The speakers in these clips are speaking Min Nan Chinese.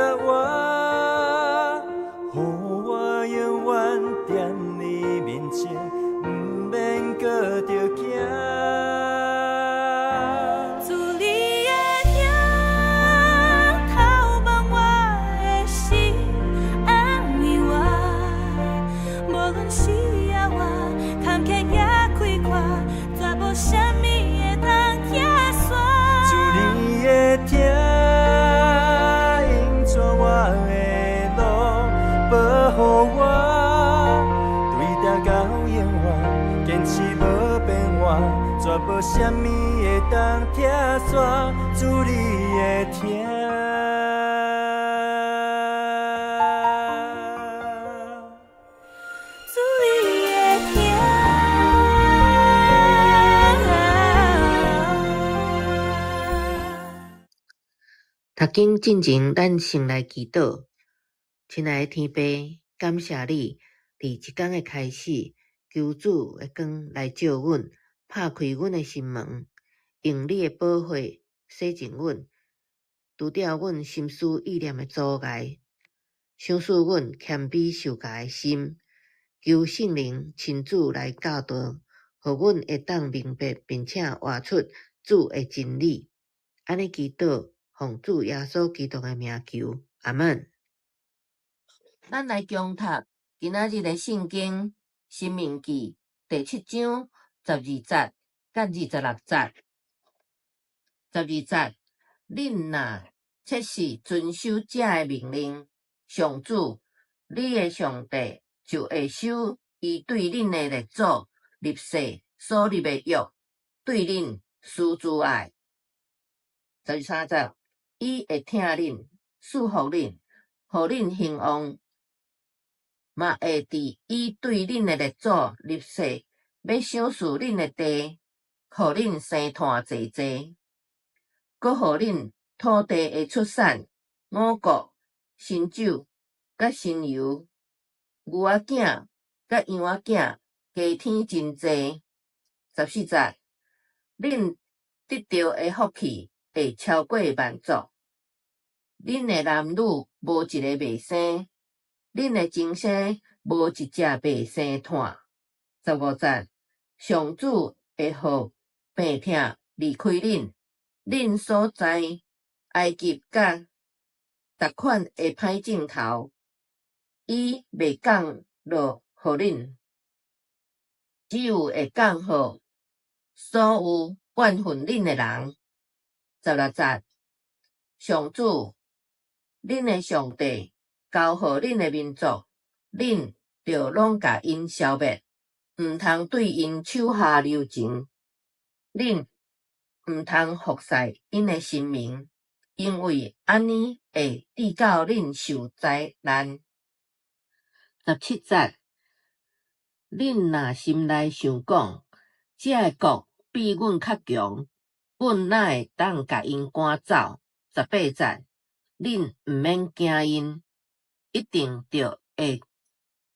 察我，予我永遠踮你面前，毋免閣著驚。主你的疼透望我的心，安慰我，無論時抑活，坎坷抑開闊，絕無啥物會當拆散。主你的疼引帶我的路，保護我，對埕到永遠，堅持無變換，絕無啥物會當拆散。主你的疼。主你的疼。讀經進前，咱先來祈禱。親愛的天父，感謝你，佇一工的開始，求主的光來照阮，拍開阮的心門，用你的寶血洗淨阮，除掉阮心思意念的阻礙，賞賜阮謙卑受教的心，求聖靈親自來教導，予阮會當明白並且活出主的真理。按呢祈禱，奉主耶穌基督的名求，阿們。咱來共讀今仔日的聖經《申命記》第七章12節佮26節。12節，恁若切實遵守這个命令，上主，你的上帝就會守伊對恁的列祖立誓所立的約，對恁施慈愛。13節，伊會疼恁，賜福恁，予恁興旺，嘛會佇伊對恁的列祖立誓欲賞賜恁的地，予恁生湠濟濟，閣予恁土地的出產五穀、新酒佮新油、牛仔囝佮羊仔囝加添真濟。14節，恁得著的福氣會超過萬族，恁的男女無一个袂生，恁的精牲無一隻袂生湠。15節，上主會予病痛離開恁，恁所知埃及佮逐款的歹症頭，伊袂降落予恁，只有會降予所有怨恨恁的人。16節，上主，恁的上帝交予恁的民族，恁著攏共𪜶消滅，毋通對𪜶手下留情。恁毋通服侍𪜶的神明，因為按呢會致到恁受災難。17節，恁若心內想講，這个國比阮較強，阮哪會當共𪜶趕走？18節，恁毋免驚𪜶，一定著會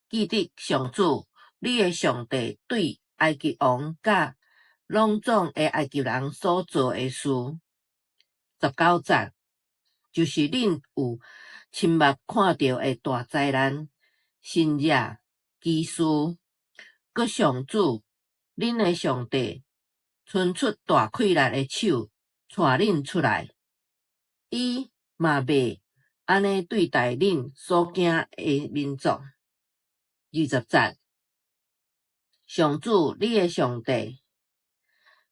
記得上主，你的上帝對埃及王佮攏總的埃及人所做的事。19節，就是恁有親目看著的大災難、神蹟、奇事，閣上主，恁的上帝伸出大氣力的手，帶恁出來。伊嘛袂按呢對待恁所驚的民族。20節，上主，你的上帝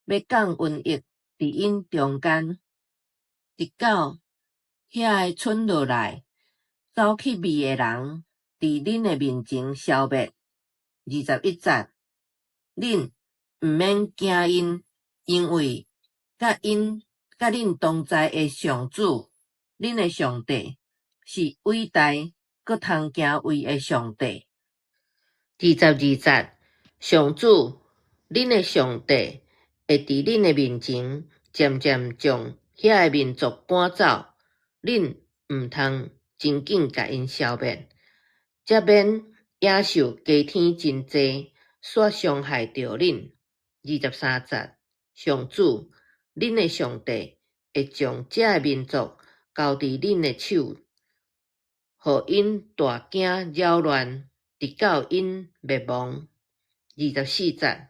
欲降瘟疫佇𪜶中間，直到遐个賰落來走去味的人，佇恁的面前消滅。21節，恁毋免驚𪜶，因為佮𪜶佮恁同在的上主，恁的上帝是偉大閣通敬畏的上帝。22節，上主，恁的上帝會佇恁的面前漸漸將遐个民族趕走，恁毋通真緊共𪜶消滅，才免野獸加添真濟，煞傷害著恁。23節，上主，恁的上帝會將這个民族交佇恁的手，予𪜶大驚擾亂，直到𪜶滅亡。24節，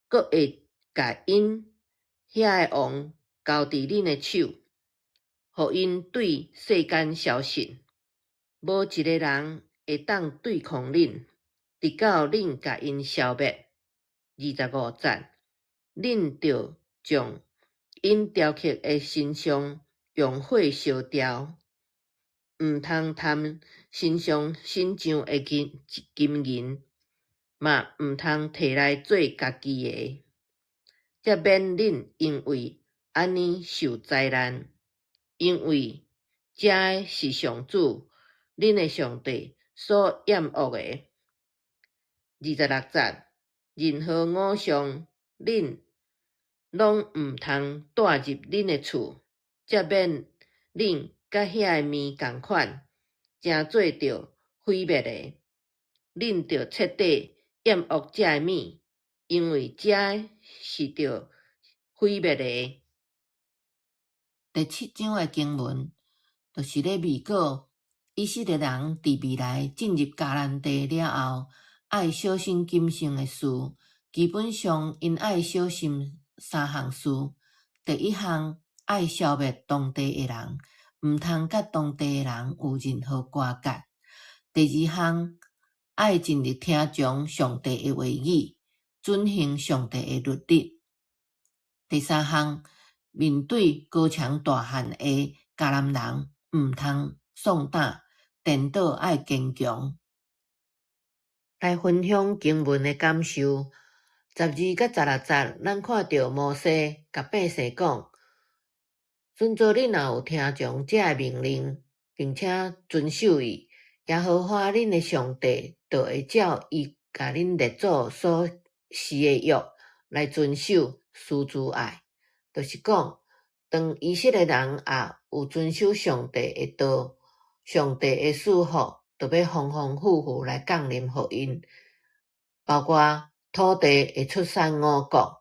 閣會共𪜶遐个王交佇恁的手，予𪜶對世間消失。無一个人會當對抗恁，直到恁共𪜶消滅。25節，恁著將𪜶雕刻的神像用火燒掉，毋通貪神像身上的金金銀，嘛毋通提來做家己的，才免恁因為按呢受災難，因為這个是上主恁的上帝所厭惡的。26節，任何偶像恁攏毋通帶入恁的厝，才免恁佮遐个物仝款，成做著毀滅的。恁著徹底厭惡這个物，因為這个是著毀滅的。第七章的經文，就是咧預告以色列人佇未來進入迦南地了後，愛小心謹慎的事。基本上，𪜶愛小心三項事。第一項，愛消滅當地的人，毋通佮當地的人有任何瓜葛。第二項，愛盡力聽從上帝的話語，遵行上帝的律例。第三項，面對高強大漢的迦南人，毋通喪膽，顛倒愛堅強。來分享經文的感受。12佮16節，咱看著摩西共百姓講：準做恁若有聽從這个命令，並且遵守伊，耶和華恁的上帝就會照伊共恁列祖所誓的約來遵守，施慈愛。就是講，當以色列人也有遵守上帝的道，上帝的賜福就欲豐豐富富來降臨予𪜶，包括土地會出產五穀，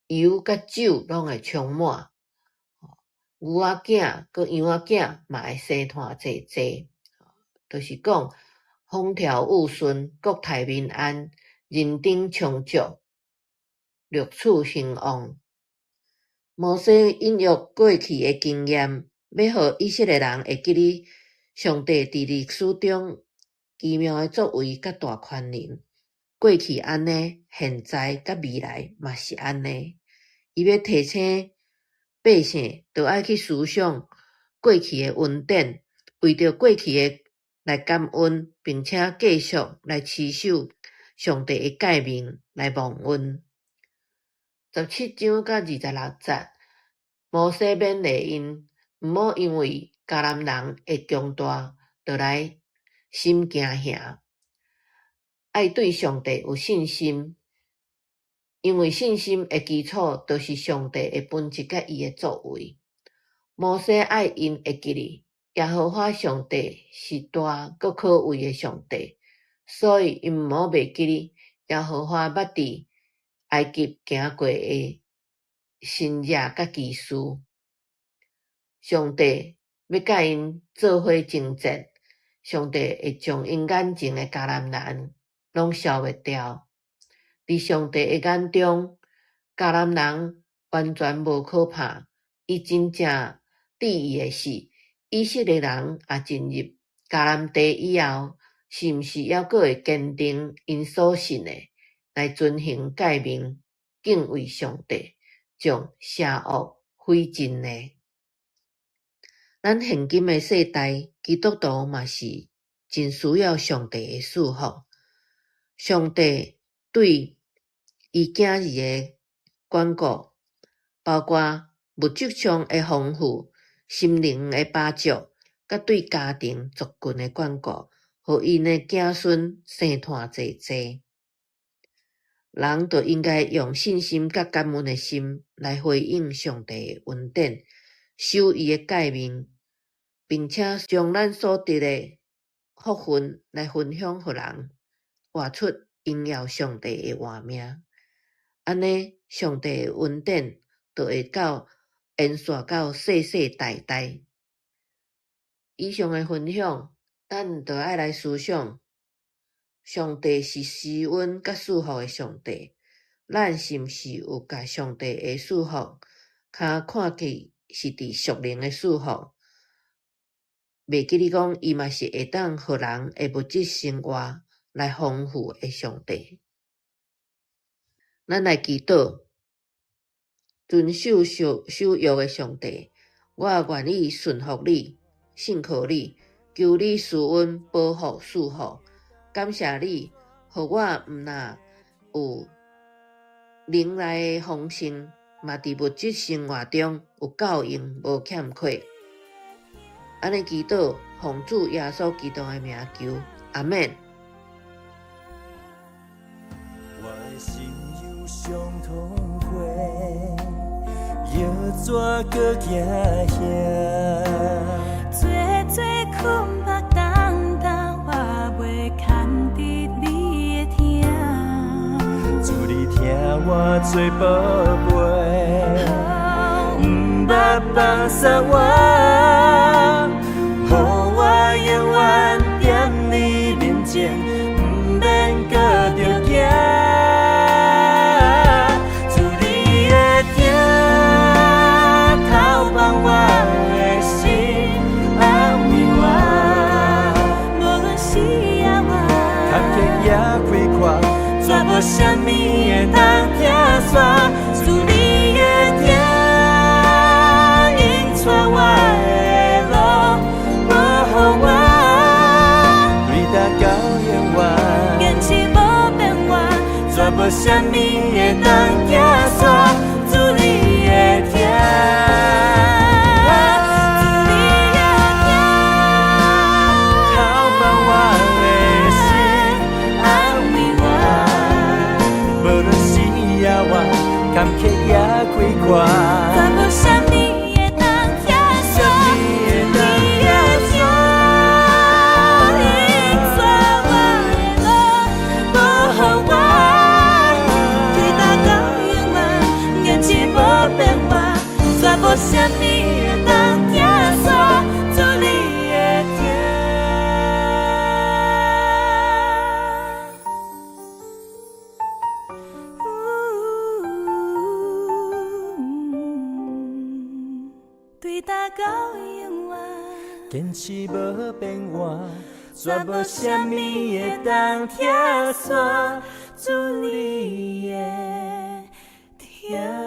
油佮酒攏會充滿，牛仔囝佮羊仔囝嘛會生湠濟濟，就是講風調雨順，國泰民安，人丁充足，六畜興旺。摩西引用過去的經驗，欲予以色列人會記得上帝佇歷史中奇妙的作為佮大權能。過去按呢，現在佮未來嘛是按呢。伊欲提醒百姓，著愛去思想過去的恩典，為著過去的來感恩，並且繼續來持守上帝的誡命來忘恩。17章佮26節，摩西勉勵𪜶，毋好因為迦南人的強大，就來心驚嚇。愛對上帝有信心，因為信心的基礎就是上帝的本質佮伊的作為。摩西愛𪜶會記得，耶和華上帝是大閣可畏的上帝，所以𪜶毋好袂記得耶和華捌佇埃及行過的神蹟佮奇事。上帝欲佮𪜶做伙征戰，上帝會將𪜶眼前的迦南人攏消滅掉。佇上帝的眼中，迦南人完全無可怕。伊真正注意的是，以色列人若進入迦南地以後，是毋是猶閣會堅定𪜶所信的，來遵行誡命，敬畏上帝，將邪惡毀盡呢？咱現今的世代，基督徒嘛是真需要上帝的賜福。上帝對伊囝兒的管顧，包括物質上的豐富、心靈的飽足，佮對家庭族群的管顧，予𪜶的子孫生湠濟濟。人就應該用信心佮感恩的心來回應上帝的恩典，守伊的誡命，並且將咱所得的福分來分享予人，活出榮耀上帝的活命。按呢，上帝的恩典就會到延續到世世代代。以上的分享。咱著愛來思想，上帝是施恩佮賜福的上帝。咱是毋是有共上帝的賜福，較看去是佇屬靈的賜福？袂記得講，伊嘛是會當予人的物質生活來豐富的上帝。咱來祈禱，遵守守守約的上帝，我願意順服你，信靠你，求你施恩保護賜福。感謝你，予我毋但有靈內的豐盛，嘛佇物質生活中有夠用，無欠缺。按呢祈禱，奉主耶穌基督的名求，阿們。我的心有傷痛過，藥怎閣驚嚇？做做困縛重擔，我袂堪得你的疼。主你疼我做寶貝，毋捌放捒我，予我永遠踮你面前，毋免閣著驚。主你的疼透放我的心，安慰我。無論死抑活，坎坷抑開闊，絕無啥物會當拆散。主你的疼引帶我的路，保護我，對今到永遠，堅持無變換，絕無啥物會當拆散。主你的疼，主你的疼透放我的心，安慰我。無論死抑活，坎坷抑開闊，絕無啥物會當拆散。主你的疼引帶我的路，保護我，對今到永遠，堅持無變換，絕無啥物會當拆散。主你的疼。對今到永遠，堅持無變換，絕無啥物會當拆散。主你的疼。